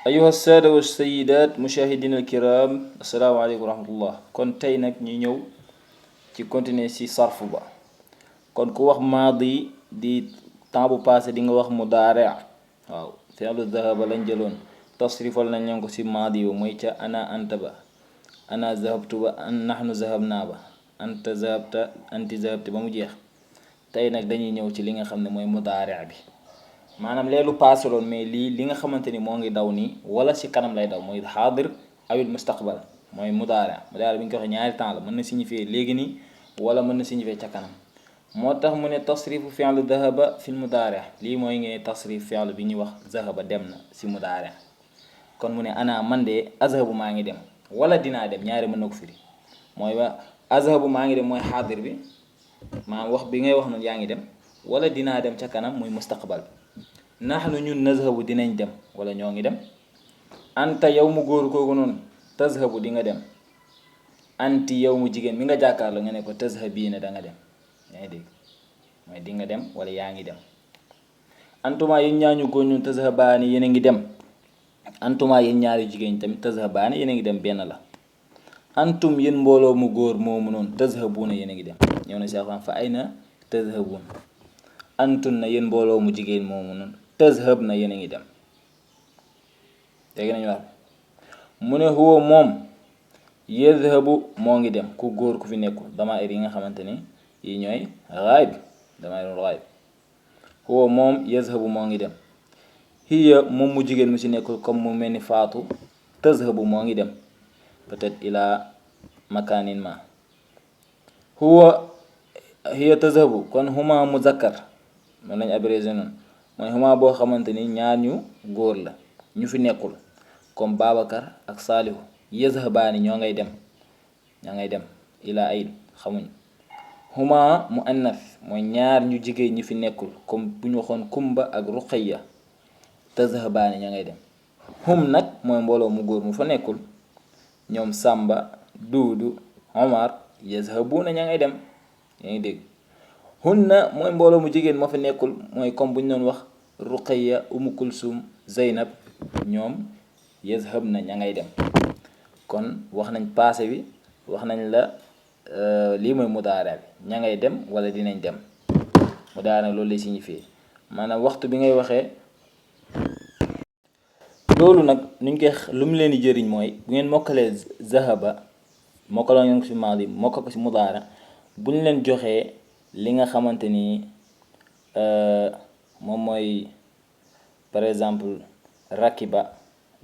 أيها السادة والسيدات مشاهدين الكرام السلام عليكم ورحمة الله كون تاي نك ني ñew ci continuer ci sarf ba kon ku wax madi di temps bu passé di nga wax mudari' waaw fi'lu dhahaba lañ jëlon tasrifal nañ leen ko ci madi moy ca ana anta ba ana zahabtu ba nahnu zahabna ba anta zahabta anti zahabti ba mu jeex tay nak dañuy ñew ci li nga xamne moy mudari' bi manam leelu passé lon mais li nga xamanteni mo ngi daw ni wala ci kanam lay daw moy hadir awil mustaqbal moy mudari' bi ñu ko waxe ñaari temps la mën na signifier légui ni wala mën na signifier ca kanam motax mu ne tasrifu fi'l dhahaba fi al mudari' li moy ngeen tasrif fi'l bi ñi wax dhahaba dem na ci mudari' kon mu ne ana man de azhabu ma ngi dem wala dina dem ñaari mën nako firi moy wa azhabu ma ngi dem moy hadir bi ma wax bi ngay wax non yaangi dem wala dina dem ca kanam moy mustaqbal nahnu ñun nazhabu dinañ dem wala ñoo ngi dem anta yow mu góor kooku noonu tazhabu di nga dem anti yow mu jigéen mi nga jàkkaarloo nga ne ko tazhabina da nga dem yaa ngi dégg mooy di nga dem wala yaa ngi dem antuma yéen ñaañu góor ñun tazhabaani yéen a ngi dem antuma yéen ñaari jigéen tamit tazhabaani yéen a ngi dem benn la antum yéen mbooloo mu góor moomu noonu tazhabuna yéen a ngi dem ñëw na si alxuraan fa ayna tazhabun antun na yéen mbooloo mu jigéen moomu noonu tazhab na yéen a ngi dem dégg nañu wax mu ne huwa moom yadhabu moo ngi dem ku góor ku fi nekkul damaa'ir yi nga xamante ni yi ñooy ghaib damaa'irul ghaib huwa moom yadhabu moo ngi dem hiya moom mu jigéen mu si nekkul comme mu mel ni faatu tazhabu moo ngi dem peut-être ila makanin ma huwa hiya tazhabu kon huma muzakkar man lañ abrégé noonu mooy huma boo xamante ni ñaar ñu góor la ñu fi nekkul comme Babacar ak Salihu yazhabaani ñoo ngay dem ila ayn xamuñ huma muannas mooy ñaar ñu jigéen ñu fi nekkul comme bu ñu waxoon Kumba ak Ruqayya tazhabaani ñoo ngay dem hum nag mooy mbooloo mu góor mu fa nekkul ñoom Samba Duudu Omar yazhabuna ña ngay dem yaa ngi dégg hunna mooy mbooloo mu jigéen moo fa nekkul mooy comme bu ñu doon wax Ruqayya Kulsum Zaynab ñoom yazhabna ña ngay dem kon wax nañ passé bi wax nañ la lii mooy mudaari bi ña ngay dem wala dinañ dem mudaari loolu lay signifier maanaam waxtu bi ngay waxee loolu nag nuñ koy lu mu leen di jëriñ mooy bu ngeen mokkalee zahaba mokkaloo ngeen ko si maadi mokkal ko si mudaari bu ñu leen joxee li nga xamante ni moom mooy par exemple rakiba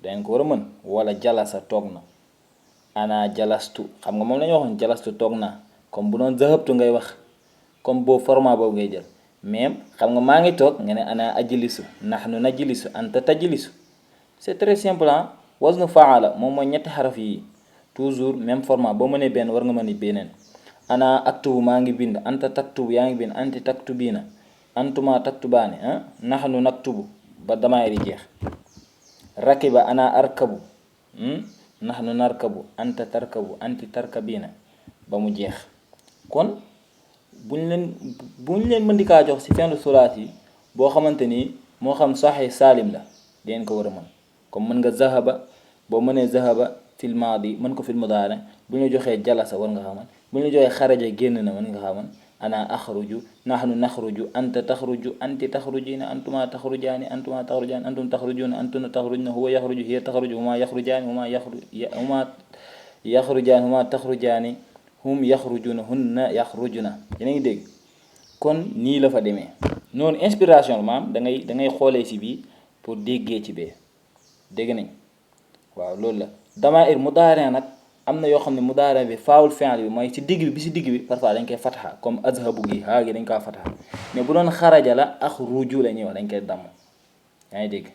dañ ko war a mën wala jalasa toog na ana jalastu xam nga moom la ñu waxoon jalastu toog naa comme bu doon zahabtu ngay wax comme boobu format boobu ngay jël même xam nga maa ngi toog nga ne ana ajlisu nahnu najlisu anta tajlisu c'est très simple ah waznu faala moom mooy ñetti xaraf yi toujours même format boo mënee benn war nga mën ni beneen ana aktubu maa ngi bind anta taktubu yaa ngi bind anti taktubina antuma taktubaani nahnu naktubu ba damaay di jeex rakiba ana arkabu nahnu narkabu anta tarkabu anti tarkabina ba mu jeex kon buñ leen mën di kaa jox ci fi'lu sulaas yi boo xamante ni moo xam sahih salim la deen ko war a mën comme mën nga zahaba boo mënee zahaba fil maadi mën ko fil mudaari bu ñu joxee jalasa war nga xaman bu ñu joxee xaraja génn na mën nga xaman ana akhruju nahnu nakhruju anta takhruju anti takhrujina antuma takhrujaani antuma takhrujaan antum takhrujuna antuna takhrujna huwa yakhruju hiya takhruju huma yakhrujaani huma takhrujaani hum yakhrujuna hunna yakhrujuna yéen a ngi dégg kon nii la fa demee noonu inspiration maam da ngay xoolee si bii pour déggee ci bee dégg nañ waaw loolu la damaa'ir mudaari nag am na yoo xam ne mudaari bi faawul fi'l bi mooy ci digg bi ci digg bi parfois dañ koy fatxa comme azhabu gi haa gi dañ koy fatxa mais bu doon xaraja la akhruju la ñuy wax dañ koy damm yaa ngi dégg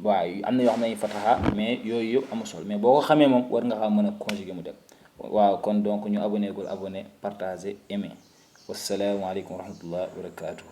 waaw am na yoo xam ne dañuy fatxa mais yooyu yëpp amul solo mais boo ko xamee moom war nga xam mën a conjuguer mu dem waaw kon donc ñu abonné partager aimer wassalaamu aleykum wa rahmatullahi wa barakatuh